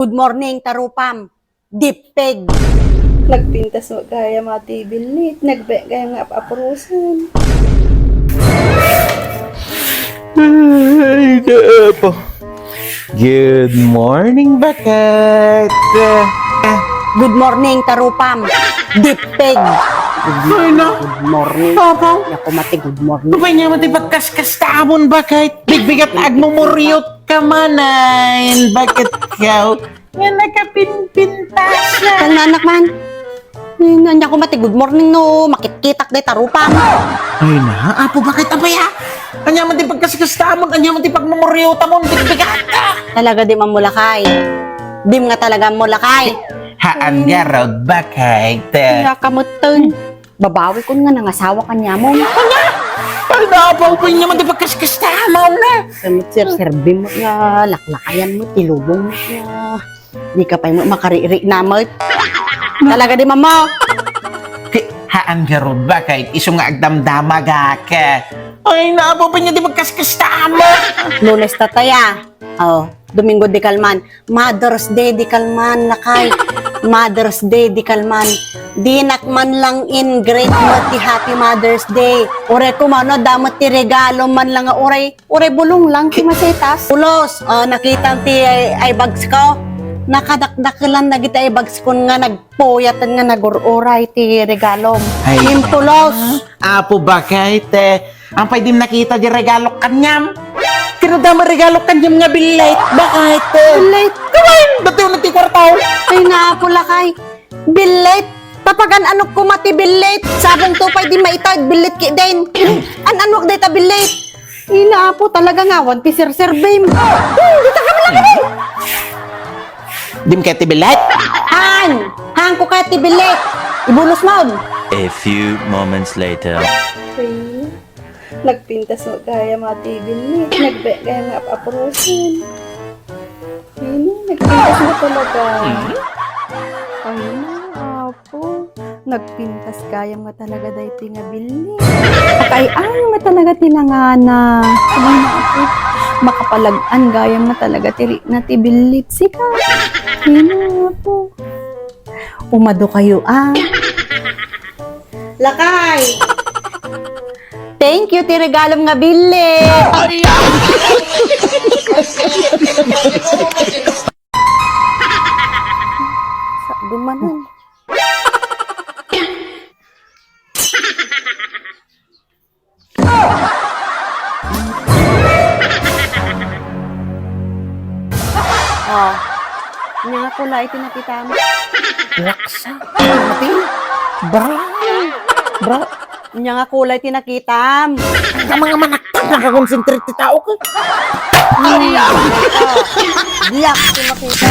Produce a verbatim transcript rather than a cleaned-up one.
Good morning, tarupam. Dipig. Nagpintas met gayam a ti billit, nagbiit gayam nga ap-apurosen. Ay, naapo. Good morning, baket. Good morning, tarupam. Dipig. Ay, na. Good morning. Papa. Ako mati, good morning. Ano ba niya mati pagkaskastamon, baket? Bigbigat agmumuriot ka man, ay. Baket ka? Nga nakapinpintas na. Kang nanak man. Ay, ania ko mati, good morning no makitkitak day tarupam. Ay na, apo, baket, apay, ha? Ania man ti pagkaskastamon, ania man ti pagmumuriotamon, bigbigat ka. Talaga di man mo lakay. Dim nga talaga mo lakay. Haan garud, baket. Ania ka metten. Babawi kun nga nangasawa kaniamon. Ay, napaupin niya man ti pagkaskastamon na. Sir, sir, serbi mo nga laklakayan mo, ti lubong mo nga. Di ka pay mo makariri namet. Talaga di man mo. Ki-, haan garud, baket, isu nga agdamdamagak. Ay, napaupin niya ti pagkaskastamon. Lunes tataya. Oh, Domingo di kalman. Mother's Day di kalman, lakay. Mother's Day di kalman. Dinak man lang in-greet met ti Happy Mother's Day. Uray kumano, adda met ti regalo man lang nga uray, uray bulong lang ti masetas. Pulos, oh, nakitam ti ay, ay bags ko. Nakadakdakelan dagiti ay bags ko nga nagpuyaten nga nagur-uray ti regalom. Ay, Impulos. Apo, baket, eh. Apay dim nakita di regalok kaniam? Kano dama regalok kaniam nga billit? Baket? Billit? Kawan! Dati unay ti kwartaw? Ay, naapo lakay. Billit? Tapagan-anok koma ti billit? Sabong to pay di maitaw billit ki den. An-anok dayta billit? Ay, naapo talaga nga awan ti serserbim. Hmm, dita kami lang kami. Dim kaya ti billit? Han! Han ko kaya ti billit? Ibulos mo. A few moments later. Ay, nagpintas met gayam a ti billit. Nagbiit gayam nga ap-apurosen. Ay, nagpintas met talaga. Ay, na, apo. Nagpintas gayam nga talaga daytoy nga billit. Ay, ay, nga talaga ti nangana. Ay, apo. Makapalag-an gayam nga talaga ti rikna ti billit. Sika. Ay, na, apo. Umado kayo, ah. Lakay! Thank you, ti regalom nga billit! Sa dumanan. Oh. Ania nga kulay ti nakitam? Laksa. Ati? Brown. Brown. Ania nga kulay ti nakitam? Ang mga manaktak, nakakonsentrate ti tao ko. Diak ti makita.